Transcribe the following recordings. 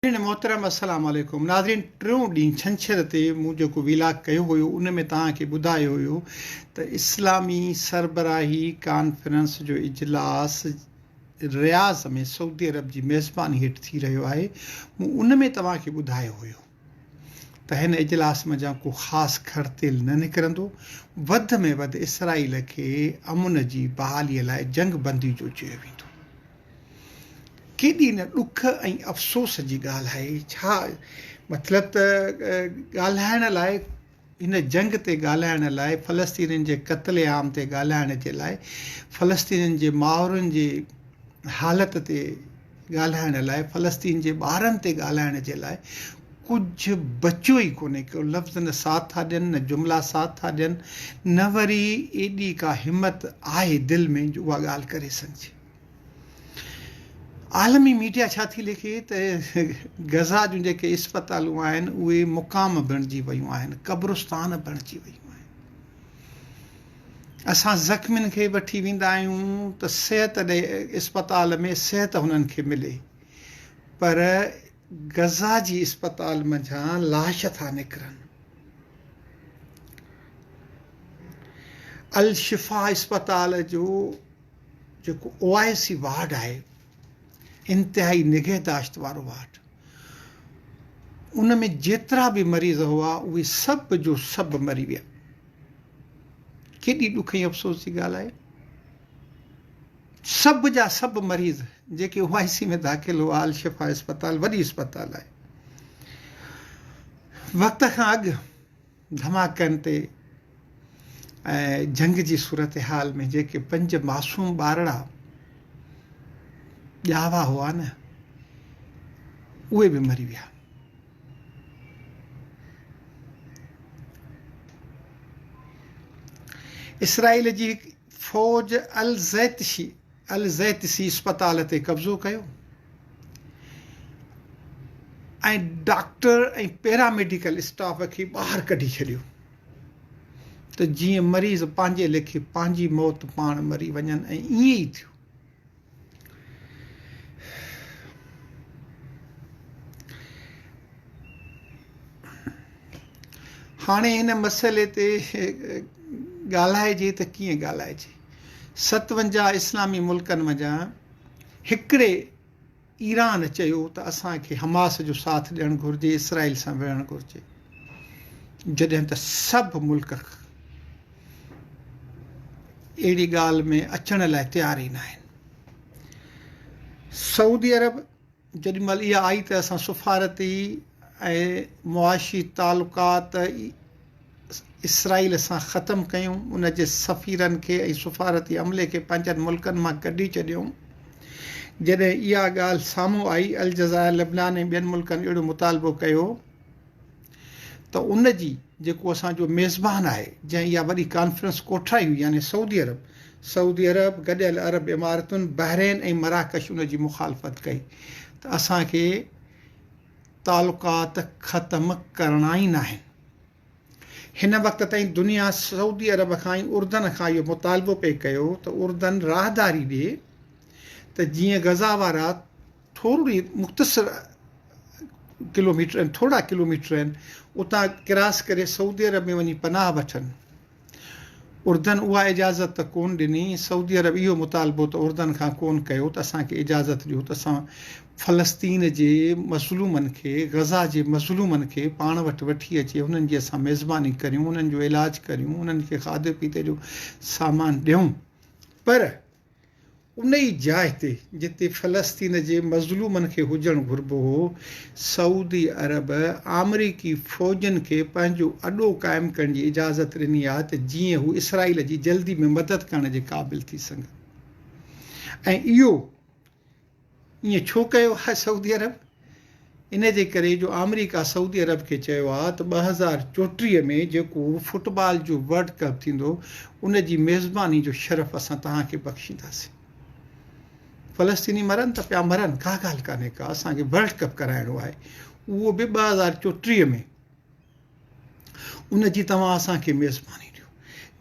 ناظرين محترم السلام عليڪم ناظرين ٽيون ڏينهن ڇنڇر تي مون جيڪو ويلاگ ڪيو هيو ان ۾ توهان کي ٻڌايو هيو ته اسلامي سربراهي ڪانفرنس جو اجلاس رياض ۾ سعودي عرب جي ميزباني هيٺ ٿي رهيو آهي مون ان ۾ توهان کي ٻڌايو هيو ته هن اجلاس منجهان ڪو خاص کڙ تيل نه نڪرندو وڌ ۾ وڌ اسرائيل کي امن جي بحالي لاء جنگ بندي جو چيو ويندو. ڪيڏي نه ڏک ۽ افسوس جي ڳالهه آهي. ڇا مطلب ته ڳالهائڻ لاء هن جنگ تي ڳالهائڻ لاء فلسطينين جي قتل عام تي ڳالهائڻ جي لاء فلسطينين جي مائرن جي حالت تي ڳالهائڻ لاء فلسطين جي ٻارن تي ڳالهائڻ جي لاء ڪجهه بچيو ئي ڪونهي ڪو لفظ نه ساٿ ٿا ڏين نه جملا ساٿ ٿا ڏين نه وري ايڏي ڪا همت آهي دل ۾ جو اها ڳالهه ڪري سگهجي. عالمي ميڊيا ڇا ٿي لکي ته غزه جون جيڪي اسپتالون آهن اهي مقام بڻجي ويون آهن، قبرستان بڻجي ويون آهن. اسان زخمين کي وٺي ويندا آهيون ته صحت ڏي اسپتال ۾ صحت هنن کي ملي پر غزه جي اسپتال منجهان لاش ٿا نڪرن. الشفا اسپتال جو جيڪو او آء سي وارڊ آهي انتهائي نگهداشت وارو وارڊ ان ۾ جيترا به مريض هئا اهي سڀ جو سڀ مري ويا. ڪيڏي ڏک ۽ افسوس جي ڳالهه آهي. سڀ جا سڀ مريض جيڪي او آء سي ۾ داخل هئا الشفا اسپتال وڏي اسپتال آهي وقت کان اڳ ڌماڪن تي ۽ جنگ جي صورتحال ۾ جيڪي پنج معصوم ٻارڙا ڄاوا هئا نه اهي به مري ويا. اسرائيل جي فوج الزيتشي الزيتسي اسپتال تي قبضو ڪيو ۽ ڊاڪٽر ۽ پيراميڊيڪل اسٽاف کي ٻاهر ڪڍي ڇڏيو ته جيئن مريض پنهنجي ليکي پنهنجي موت پاڻ مري وڃن ۽ ائين ئي ٿيو. هاڻي هن مسئلي تي ڳالهائجي ته ڪيئن ڳالهائجي؟ 57 اسلامي ملڪن منجهان هڪڙي ايران چيو ته اسان کي حماس جو ساٿ ڏيڻ گهرجي، اسرائيل سان وڙهڻ گهرجي، جڏهن ته سڀ ملڪ اهڙي ڳالهه ۾ اچڻ لاء تيار ئي ناهن. سعودي عرب جيڏي مهل اها آئي ته اسان سفارتي ۽ معاشي تعلقات اسرائيل سان ختم ڪيون، ان جي سفيرن کي ۽ سفارتي عملي کي پنهنجن ملڪن مان ڪڍي ڇڏيون. جڏهن اها ڳالهه سامهون آئي، الجزائر، لبنان ۽ ٻين ملڪن اهڙو مطالبو ڪيو ته ان جي جيڪو اسان جو ميزبان آهي، جنهن اها وڏي ڪانفرنس ڪوٺرائي هئي يعني سعودي عرب، سعودي عرب، گڏيل عرب امارتن، بحرين ۽ مراڪش ان جي مخالفت ڪئي ته اسان کي تعلقات ختم ڪرڻا ئي ناهن. هن وقت تائين دنيا سعودي عرب کان ۽ اردن کان اهو مطالبو پئي ڪيو ته اردن راهداري ڏي ته جيئن غزه وارا ٿورڙي مختصر ڪلوميٽر آهن ٿورڙا ڪلوميٽر آهن اتان ڪراس ڪري سعودي عرب ۾ وڃي پناهه وٺن. اردن اها اجازت ته ڪونه ڏني. سعودي عرب اهو مطالبو ته اردن کان ڪونه ڪيو ته اسان کي اجازت ڏيو ته اسان فلسطين جي مظلومن کي، غزه جي مظلومن کي پاڻ وٽ وٺي اچي انهن جي اسان ميزباني ڪريون، انهن جو علاج ڪريون، انهن کي کاڌي پيتي جو سامان ڏيون پر ان ئي جاء تي جتي فلسطين جي مظلومن کي هجڻ گهربو هو، سعودي عرب آمريڪي فوجن کي پنهنجو اڏو قائم ڪرڻ جي اجازت ڏني آهي ته جيئن هو اسرائيل جي جلدي ۾ مدد ڪرڻ جي قابل ٿي سگهن ۽ اهو ائين ڇو ڪيو آهي سعودي عرب؟ ان جي ڪري جو آمريڪا سعودي عرب کي چيو آهي ته 2034 ۾ جيڪو فٽبال جو ورلڊ ڪپ ٿيندو ان جي ميزباني جو شرف اسان توهان کي بخشينداسين. فلسطيني مرن ته پيا مرن ڪا ڳالهه ڪانهي ڪا اسان کي ورلڊ ڪپ ڪرائڻو آهي اهو به 2034 ۾ ان جي توهان اسان کي ميزباني ڏيو.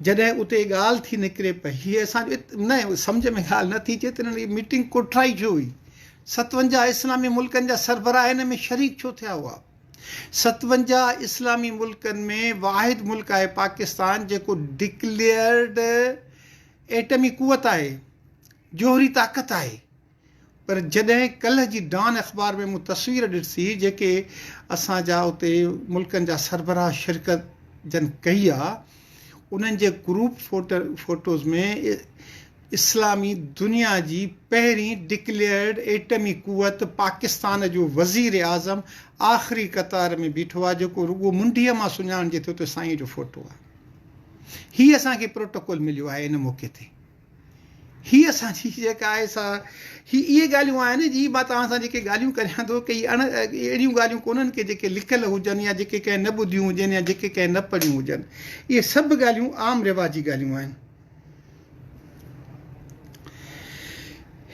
جڏهن اتي ڳالهه ٿي نڪري پئي، هي اسان جو نه سمجهه ۾ ڳالهه نه ٿي اچي ته انهن هي ميٽنگ ڪوٺرائي ڇو هئي؟ 57 اسلامي ملڪن جا سربراهه ان ۾ شريڪ ڇو ٿيا هئا؟ 57 اسلامي ملڪن ۾ واحد ملڪ آهي پاڪستان جيڪو ڊڪليئرڊ ايٽمي قوت آهي، جوهري طاقت آهي. پر جڏهن ڪلهه جي ڊان اخبار ۾ مون تصوير ڏٺسي جيڪي اسان جا اتي ملڪن جا سربراهه شرڪت جن ڪئي آ انهن جي گروپ فوٽوز ۾ اسلامي دنيا جي پهرين ڊڪليئرڊ ايٽمي قوت پاڪستان جو وزير اعظم آخري قطار ۾ بيٺو آ جيڪو رڳو منڍيء مان سڃاڻجي ٿو ته سائين جو فوٽو آ. هي اسان کي پروٽوڪول مليو آهي ان موقعي تي. هي اسان جي جيڪا آهي سا هي اهي ڳالهيون آهن جي مان توهان سان جيڪي ڳالهيون ڪريان ٿو ڪي اڻ اهڙيون ڳالهيون ڪونهن ڪي جيڪي لکيل هجن يا جيڪي ڪنهن نه ٻڌيون هجن يا جيڪي ڪنهن نه پڙهيون هجن اهي سڀ ڳالهيون عام رواجي ڳالهيون آهن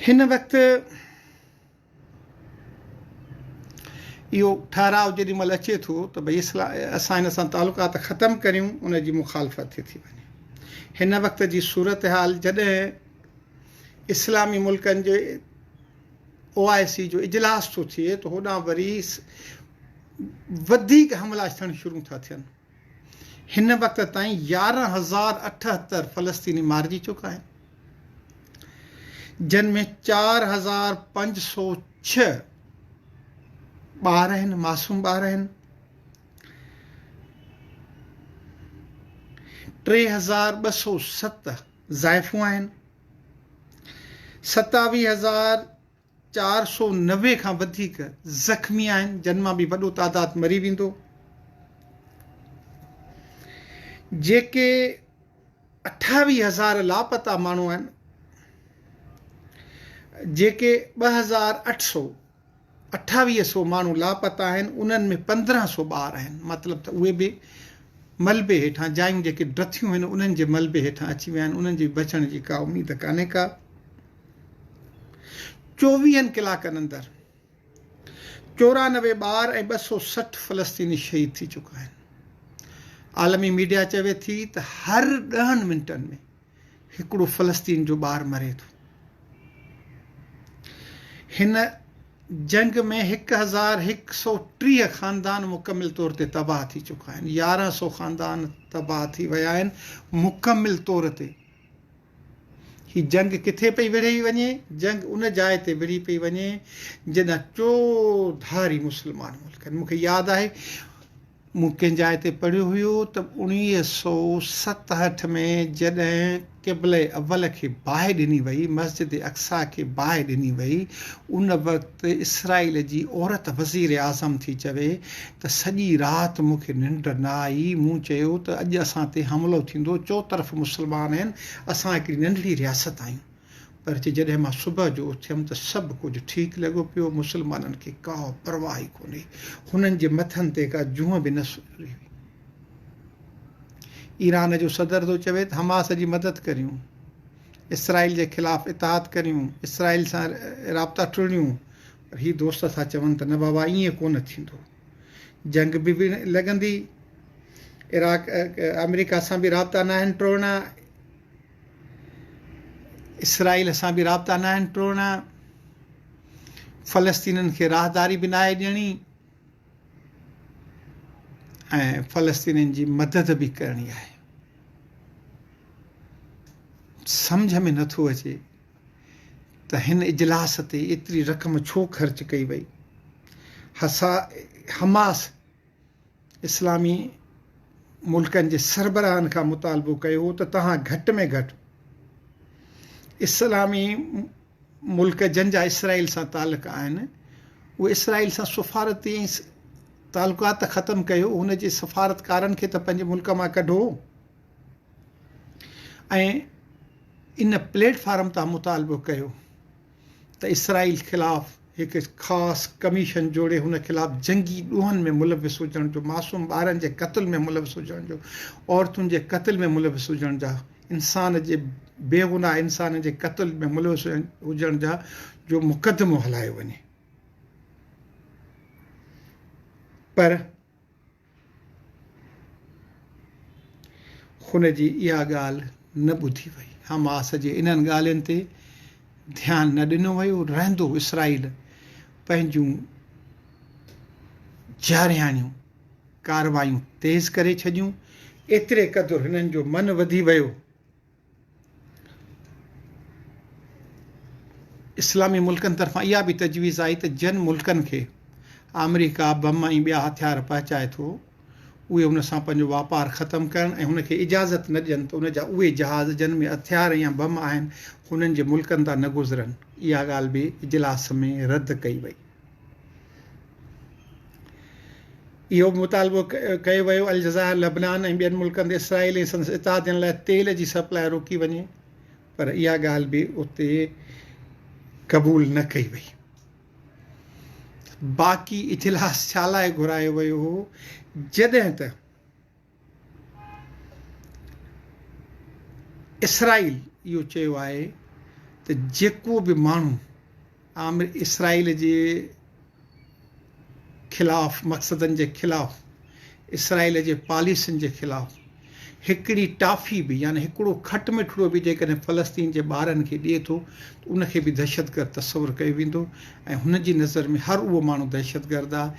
هن وقت اهو ٺهراء جيڏي مهل اچي ٿو ته ڀئي اسان هن سان تعلقات ختم ڪريون ان جي مخالفت ٿي ٿي وڃي. هن وقت جي صورتحال جڏهن اسلامي ملڪن جي او آء سي جو اجلاس ٿو ٿئي ته هوڏانهن وري وڌيڪ حملا ٿيڻ شروع ٿا ٿين. هن وقت تائين 11078 فلسطيني مارجي چڪا آهن، جن ۾ 4506 ٻار آهن، معصوم ٻار آهن. 3207 زائفون آهن. 27000 490 کان وڌيڪ زخمي آهن جن مان به وڏو تعداد مري ويندو. جيڪي 28 هزار لاپتا ماڻهو آهن جيڪي 2800 اٺاويهه سو ماڻهو لاپتا آهن انهن ۾ 15 سو ٻار آهن مطلب ته اهي به ملبي هيٺان جايون جيڪي ڊٿيون آهن انهن جي ملبي هيٺان اچي ويا آهن انهن جي بچڻ جي ڪا اميد ڪانهي ڪا. چوويهن ڪلاڪن اندر 94 ٻار ۽ 260 فلسطيني شهيد ٿي چڪا آهن. عالمي ميڊيا چوي ٿي ته هر ڏهن منٽن ۾ هڪڙو فلسطين جو ٻار مري ٿو. هن جنگ ۾ 1130 خاندان مڪمل طور تي تباهه ٿي چڪا آهن. 1100 خاندان تباهه ٿي ويا آهن مڪمل طور تي. هي جنگ ڪٿي پئي وڙهي وڃي؟ جنگ ان جاء تي وڙهي پئي وڃي جڏهن چوڌاري مسلمان ملڪ آهن. مون کي ياد آهي مون ڪنهن جاء تي پڙهيو هيو ته 1967 ۾ جڏهن قبله اول کي باهه ڏني وئي، مسجد اقصيٰ کي باهه ڏني وئي، ان وقت اسرائيل جي عورت وزير اعظم ٿي چوي ته سڄي رات مون کي ننڊ نه آئي، مون چيو ته اڄ اسان تي حملو ٿيندو، چوطرف مسلمان آهن، اسان هڪڙي ننڍڙي رياست آهيون. پر چي جڏهن مان صبح جو اٿيم ته سڀ ڪجهه ٺيڪ لڳو پيو، مسلمانن کي ڪا پرواهه ئي ڪونهي، هنن جي مٿن تي ڪا جونء به نه سري هئي. ايران جو صدر ٿو چوي ته حماس جي مدد ڪريون، اسرائيل جي خلاف اتحاد ڪريون، اسرائيل سان رابطا ٽوڙيون، پر هي دوست ٿا چون ته نه بابا ائين ڪونه ٿيندو. جنگ به لڳندي، عراق آمريڪا سان به رابطا ناهن ٽوڙڻا، اسرائيل سان به رابطا ناهن ٽوڙڻا، فلسطينين کي راهداري به ناهي ڏيڻي ۽ فلسطينين جي مدد به ڪرڻي آهي. سمجهه ۾ نٿو اچي ته هن اجلاس تي ايتري رقم ڇو خرچ ڪئي وئي؟ حماس اسلامي ملڪن جي سربراهن کان مطالبو ڪيو هو ته توهان گهٽ ۾ گهٽ اسلامي ملڪ جن جا اسرائيل سان تعلق آهن اهي اسرائيل سان سفارتي ۽ تعلقات ته ختم ڪيو هن جي سفارتڪارن کي ته پنهنجي ملڪ مان ڪڍو ۽ ان پليٽ فارم تان مطالبو ڪيو ته اسرائيل خلاف هڪ خاص ڪميشن جوڙي هن خلاف جنگي ڏوهن ۾ ملوث هجڻ جو، معصوم ٻارن جي قتل ۾ ملوث هجڻ جو، عورتن جي قتل ۾ ملوث هجڻ جا، انسان جي بيگناهه انسانن جي قتل ۾ ملوث هجڻ جا جو مقدمو هلايو وڃي پر هن جي اها ڳالهه نه ٻڌي وئي. حماس جي انهن ڳالهين تي ڌيان نه ڏنو ويو. رهندو اسرائيل پنهنجون جارحاڻيون ڪارروايون تيز ڪري ڇڏيون. ايتري قدر هنن جو من وڌي ويو. اسلامي ملڪن طرفان اها به تجويز آئي ته جن ملڪن کي آمريڪا بم ۽ ٻيا هٿيار پهچائي ٿو اهي ان سان پنهنجو واپار ختم ڪرن ۽ هن کي اجازت نه ڏين ته ان جا اهي جهاز جن ۾ هٿيار يا بم آهن هنن جي ملڪن تان نه گذرن. اها ڳالهه به اجلاس ۾ رد ڪئي وئي. اهو به مطالبو ڪيو ويو الجزائر، لبنان ۽ ٻين ملڪن تي اسرائيل ۽ سندس اتحادين لاء تيل جي سپلاء روڪي وڃي پر اها ڳالهه به اتي قبول نه ڪئي وئي. باقي اجلاس ڇا لاء گهرايو ويو هو جڏهن ته اسرائيل اهو چيو آهي ته جيڪو به ماڻهو آمر اسرائيل جي خلاف مقصدن جي خلاف اسرائيل جي پاليسين جي خلاف هڪڙي ٽافي به يعني هڪڙو کٽ مٺڙو به جيڪڏهن فلسطين جي ٻارن کي ڏئي ٿو ته ان کي به دهشتگرد تصور ڪيو ويندو ۽ هن جي نظر ۾ هر اهو ماڻهو دهشتگرد آهي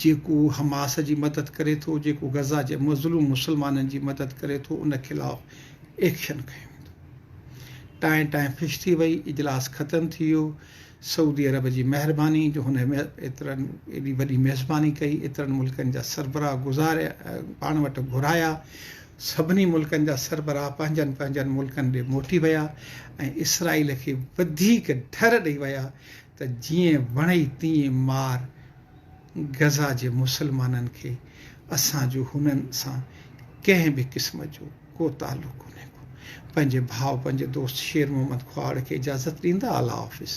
جيڪو حماس جي مدد ڪري ٿو، جيڪو غزه جي مظلوم مسلمانن جي مدد ڪري ٿو ان خلاف ايڪشن کنيو ويندو. ٽانء ٽانء فش ٿي وئي، اجلاس ختم ٿي ويو، سعودي عرب جي مهرباني جو هن ايترن ايڏي وڏي ميزباني ڪئي، ايترن ملڪن جا سربراهه گذاريا پاڻ وٽ گهرايا، سڀني ملڪن جا سربراهه پنهنجن پنهنجن ملڪن ڏي موٽي ويا ۽ اسرائيل کي وڌيڪ ڍر ڏئي ويا ته جيئن وڻئي تيئن مار غزه جي مسلمانن کي اسان جو هنن سان ڪنهن به قسم جو ڪو تعلق ڪونهي ڪو. پنهنجي ڀاء پنهنجي دوست شير محمد کهاڙ کي اجازت ڏيندا الله حافظ.